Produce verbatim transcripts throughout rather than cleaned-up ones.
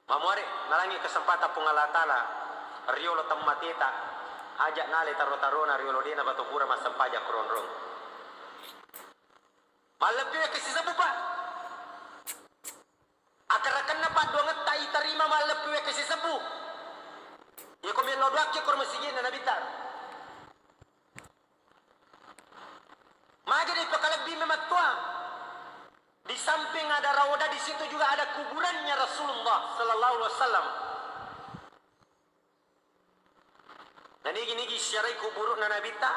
Mamuare nalangi kesempatan Puang Allah Ta'ala riolo temmateta, aja nale taro-tarona riolo dena bato pura massempajang ko ronrong. Malleppi wekka sisebbu, Pak. Akarakenna padduangetta itarima malleppi wekka sisebbu. Yako mello doakke koro masigi'na Nabitta. Magi dipakalebbi memang tua. Di samping ada rauda, di situ juga ada kuburannya Rasulullah sallallahu alaihi wasallam. Nanigi-nigi siarai kuburu'na Nabitta,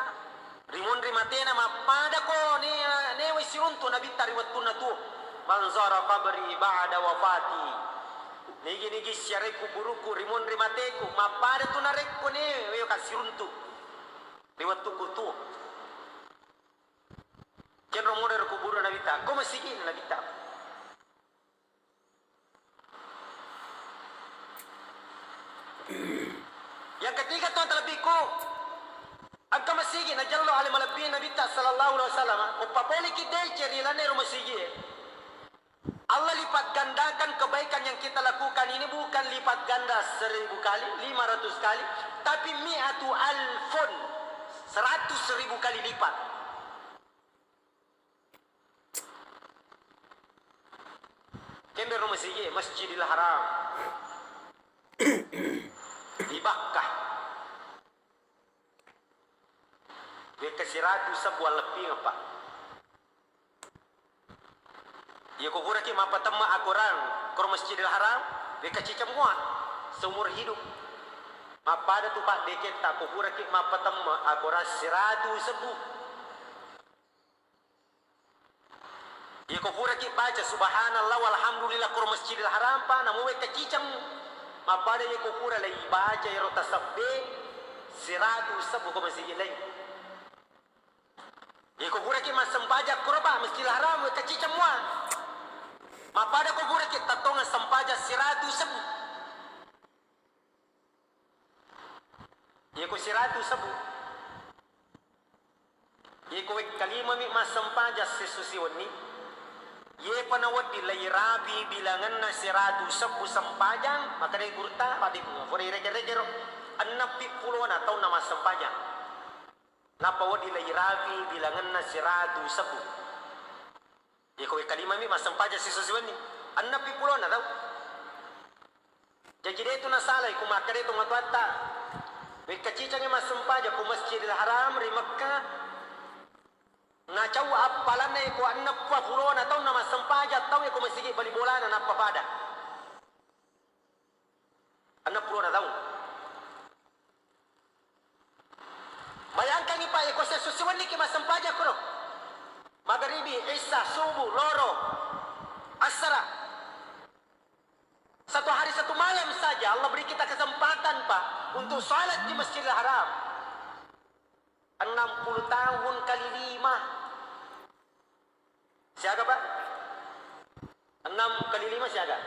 rimonri matena mappada ko ne-, newai siruntu Nabitta ri wettunna tuo. "Man zara qabri ba'da wafati." Nigi-nigi siarai kuburuku, rimonri mateku, mappada tu narekko newai ka siruntu ri wettuku tuo. Kenro modero kuburu Nabitta, ko masigi'na Nabitta. Yang ketiga, tuang talebbiku, engka masigi najello ale malebbi Nabitta sallallahu alaihi wasallam, uppapoliki dece ri lalenna ero masigie. Allah lipat gandakan kebaikan yang kita lakukan ini, bukan lipat ganda seribu kali, lima ratus kali, tapi mi'atu alfun, seratus ribu kali lipat. Kenro masigi Masjidil Haram di Bakkah. Wekka siratu sebbu alleppingeng, Pak. Iya ko puraki mappatemma akorang koro Masjidil Haram, wekka ciceng mua seumur hidup. Mappada tu paddeketta ko puraki mappatemma akorang siratu sebbu. Iya ko puraki baca subhanallah walhamdulillah koro Masjidil Haram, Pak, namo wekka ciceng. Mappada iya ko pura lei baca ero tasabbe siratu sebbu ko masigi lei. Iya ko puraki massempajang koro, Pak, Masjidil Haram wekka ciceng mua. Mappada ko puraki tattongeng sempajang siratu sebbu. Iya ko siratu sebbu. Iya ko wekka limami massempajang sesso siwenni. Iyepa nawedding lairapi bilangenna siratu sebbu sempajang, makkedai gurutta, padding, fura ireke-rekero, enneng pippulona taunna massempajang. Nappa wedding lairapi bilangenna siratu sebbu. Iya ko wekka limami massempajang sesso siwenni, enneng pippulona tau. Jaji de tu nasalai ku makkeda tomatoatta, wekka cicangngi massempajang ku Masjidil Haram ri Mekkah, nacau appalanna iko enneng pulona taunna massempajang tau iko masigi bali bolana nappa pada. Enneng pulona taung. Bayangkangngi, Pak, iko sesso siwenniki massempajang kono. Magaribi, Isya, Subuh, Loro, Assara. Satu hari satu malam saja Allah beri kita kesempatan, Pak, untuk salat di Masjidil Haram. Enam puluh tahun kali lima. Siaga, Pak? Enam kali lima siaga?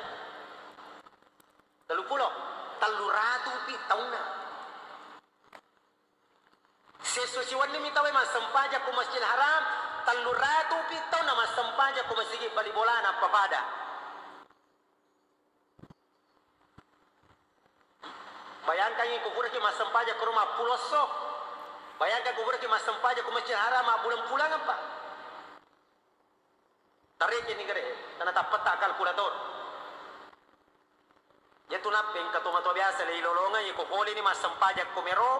Tellu pulo. Tellu ratu pi taunna. Sesso siwenni mi tauwe massempajang ku Masjidil Haram, tellu ratu pi taunna massempajang ku masigi bali bolana appapada. Bayangkangngi ko puraki massempajang ko Roma pulong esso. Bayangkan ko puraki massempajang ko Masjidil Haram mabbulang-bulang, Pak. Tarekeni gare, tana tappetta kalkulator. Iyatu nappa engka tomatoa biasa leilolongeng, iyako poleni massempajang ko mero,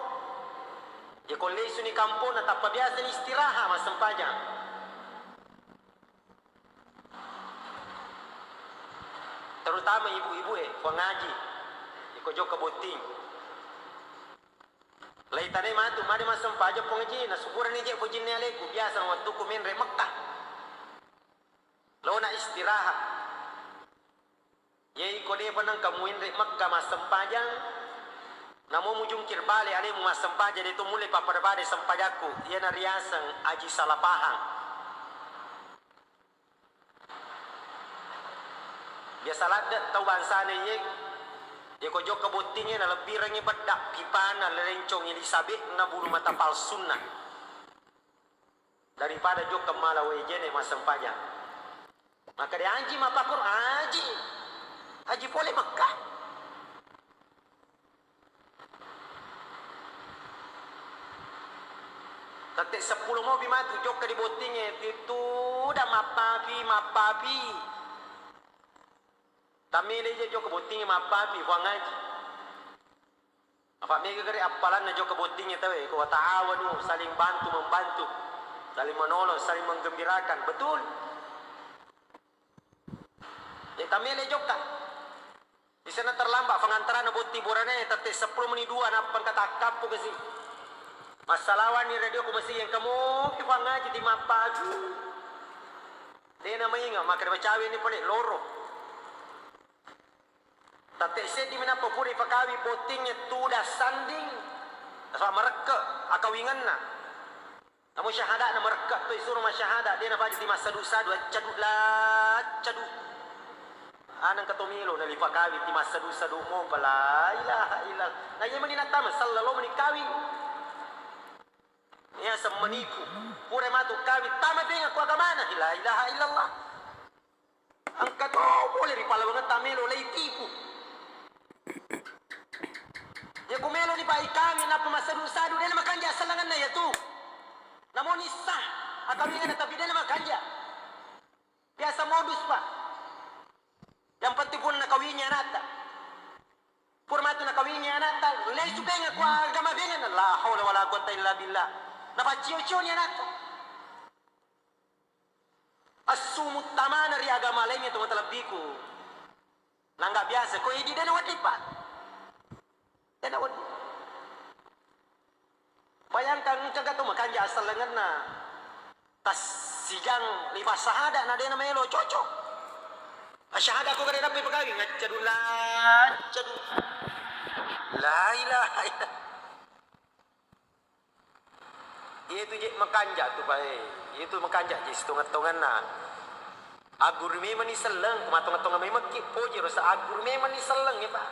iyako leisuni kamponna tappa biasani istirahat massempajang. Terutama ibu-ibu e, Puang Haji, iko jokka botting. Laitanai matu, made massempajang Puang Haji, nasupurani je bojinna aleku, biasa wettukku menre Mekkah. Lona istirahat. Ye iko depa nengka muenre Mekkah massempajang, namo mujungkir bale alemu massempajang, de to mulle pappada-pada sempajakku, iyana riaseng aji salah pahang. Biasa ladde tau bangsana iye, yeko jokka bottingnge nalebbirengngi bedda pipana lerencong Elisabet na bulu mata palsunna daripada jokka mala wae jene massempajang. Makkeda Aji mappakkoro, Aji, Aji pole Mekkah. Tette seppulo mopi matu jokka di bottingnge, titu da mappapi, mappapi. Tammele je jokka bottingnge mappapi, Fuang Haji. Apa mega gare appalanna jokka bottingnge tawe, ko ta'awanu, saling bantu membantu, saling menolong, saling menggembirakan. Betul? Ya, tammele jokka. Di sana terlambat pengantaranna botting burane, tette seppulo meni dua nappa engka takkappu kasi. Massalawani radio ku masigi, engka mopi Fuang Haji di mappapi. Dena mainga, makkeda macawe ni pole loro. Tette seddi mi nappa pura ipakawi bottingnge tuda sanding. Nasaba marekke akawingenna. Namu syahada'na marekke to isuro masyahada, dena faja timassadu-sadu, accadu la, accadu. Aneng kato melo nalipakawi timassadu-sadu mopa la ilaha illallah. Na iya meni nattama sallalo meni kawing. Iya semmeniku. Pura matu kawing tama benga ku agamana. La ilaha illallah. Engka to pole ri palawengetta melo leitipu. Iya ku meloni pa ikawing nappa massadu-sadu, dena makanja sellengenna iyatu. Namoni sah akawingenna tapi dena makanja. Biasa modus, Pak. Yang penting pun nakawingi anatta. Pura matu nakawingi anatta, lesu benga ku agama benga. La haula wala quwata illa billah. Napaccio-cioni anatta. Assumu tamana ri agama laingnge to matalebbiku. Nangga biasa ko idi dena wedding, Pak. Dena wedding. Bayangkan engka ga to makanja asellengenna. Tassijang lipa sahada na dena melo cocok. Asyhada ko ga dena pekawing, accadu la, accadu. La ilaha illallah. Iyatu je makanja tu, Pak, e. Iyatu makanja je sitongeng-tongenna. Agguru memang ni selleng, matongeng-tongeng memekki, poji rosa agguru memang ni selleng, ya, Pak.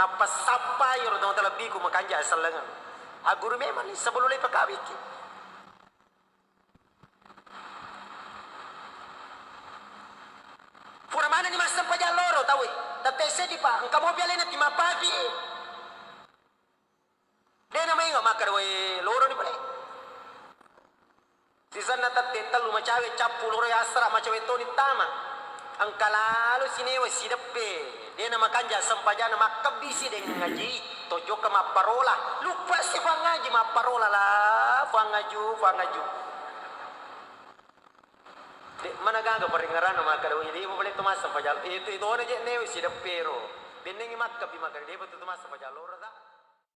Nappa sappa iyaro tau talebbiku makanja sellengeng. Agguru memang ni sebelum lepa kawiki. Pura manenni massempajang loro tauwe. Tette seddi, Pak. Engka mopi alena timappapi. Dena mainga makkeda, "Woi, loroni pale." Sisenna tette tellu macawe cappu loro assara macawe toni tama. Engka lalo sinewa sideppe. Dena makanja sempajana makkebbisi deng ngaji. Tojokka mapparola. Luppa si Fuang Haji mapparola la. Fuang Haju, Fuang Haju. De mana gaga parengngeranna makkeda, "Woi, depa pale to massempajang." Itu, itu ona je newe sideppero. Bennengi makkebbi makkeda, "Depa tu massempajang loro ta."